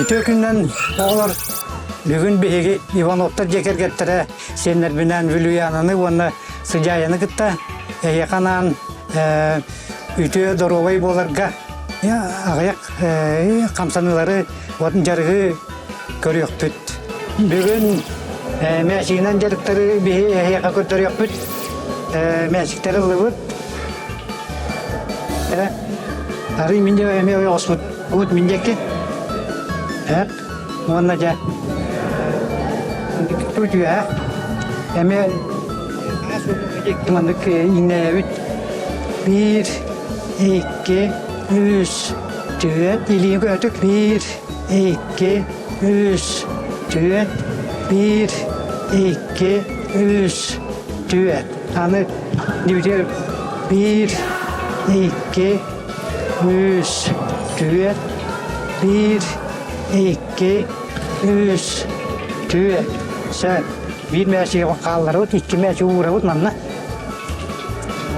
Үтүө күнүнэн оҕолор бүгүн биһиги Ивановтар дьиэ кэргэттэрэ сиэннэрбинээн Вилюянаны уонна Сыдьаайаны кытта эһиэхэ анаан үтүө доруобай буоларга аҕыйах хамсаныылары дьарыгы көрүөхпүт. Бүгүн мээчигинэн дьарыктары биһи эһиэхэ көрдөрүөхпүт. Мээчиктэри ыллыбыт. Арый мин дьэ эмиэ ойоҕоспут. Уут мин диэки. Эп. Уонна дьэ үтүө. Эмиэ маннык иҥнэйэбит. Биир, икки, үс, түөрт. Илиини көтүк. Биир, икки, үс, түөрт. Биир, икки, үс, түөрт. Аны дибитигэр биир, икки, үс, түөрт, биир, икки, үс, түөрт. Сөп. Биир мээчиги хаалларабыт, икки мээчиги уурабыт манна.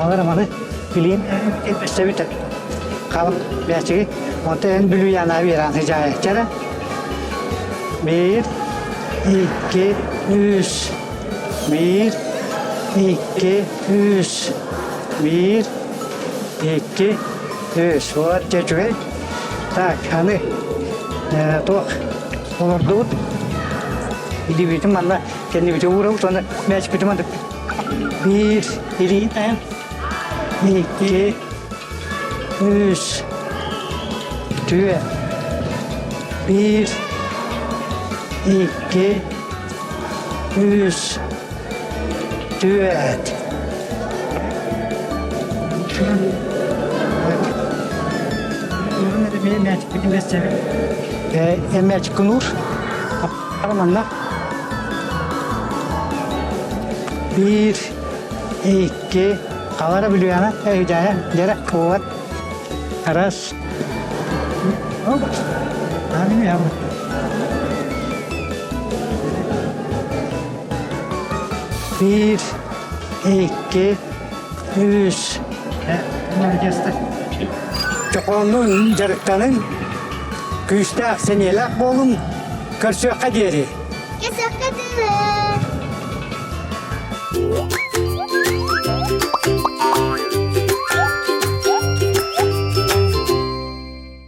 Алар маны билиэн өссөбүт хаалып мээчиги. Онто эн бүлүйяна биэран сыдьаайа. Чара. Биир, икки, үс. Биир, икки, үс. Биир, икки, үс. Вот дьэ үчүгэй. Так, аны туох олордубут. Илиибитин манна кэннибитин уурабыт уонна мээчикпитин маннык биир илии икки, үс, түөрт, биир, икки, үс, түөрт. Мээчиккин уур. Манна биир, икки, халара бүлүөҕэ, өйдөөһө, дьэрэ, куот, раз. Биир, икки, үс. Чохооннуун дьарыктаныҥ, күүстээх сэниэлээх буолуҥ, көрсүөххэ диэри. Көрсүөххэ диэри.